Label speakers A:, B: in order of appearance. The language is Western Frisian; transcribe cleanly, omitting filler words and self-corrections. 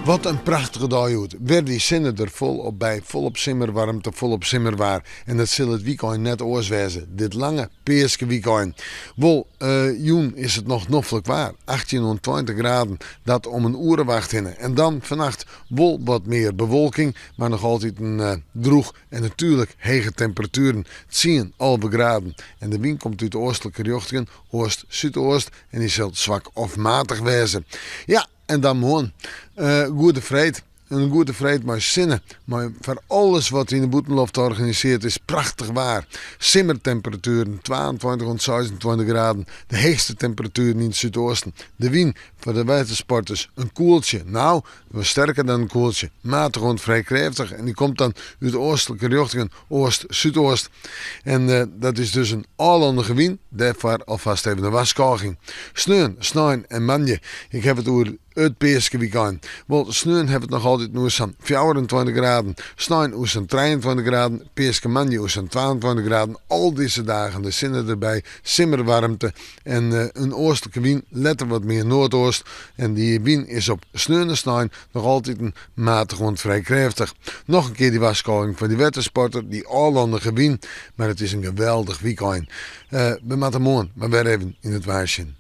A: Wat in prachtige dei hjoed. Wer dy sinne der folop by, folop simmerwaarmte, folop simmerwaar. En dat sil it wykein net oars wêze, dit lange peaskewykein. Wol, jûn is it noch noflik waar, 18 oant 20 graden, dat om in oere of acht hinne. En dan fannacht wol wat mear bewolking, mar noch altiten drûch en natuerlik hege temperatueren, 10, 11 graden. En de wyn komt út de oastlike rjochtingen, oast-súdeast, en dy sil swak of matich wêze. Ja, en dan moarn. Goede Freed. In goede freed mei sinne, mei foar alles wat yn de bûtenloft organisearre is prachtich waar. Simmertemperatueren 22 oant 26 graden, de heechste temperatueren yn it súdeasten. De wyn foar de wettersporters in koeltsje, no, wat sterker dan in koeltsje, matich oant frij krêftich en dy komt dan út de oastlike rjochtingen, oast-súdeast. En dat is dus in ôflannige wyn, dêrfoar alfêst even in warskôging. Sneon, snein en moandei, ik haw it oer it peaskewykein. Wol, sneon hawwe we it noch altyd oer sa'n 24 graden, snein oer sa'n 23 graden, peaskemoandei oer sa'n 22 graden. Al dizze dagen de sinne derby, simmerwaarmte en in oastlike wyn, letter wat mear noardeast. En dy wyn is op sneon en snein noch altiten matich oant frij krêftich. Noch in kear dy warskôging foar dy wettersporter, dy ôflannige wyn. Mar it is in geweldich wykein. We moatte moarn mar wer even yn it waar sjen.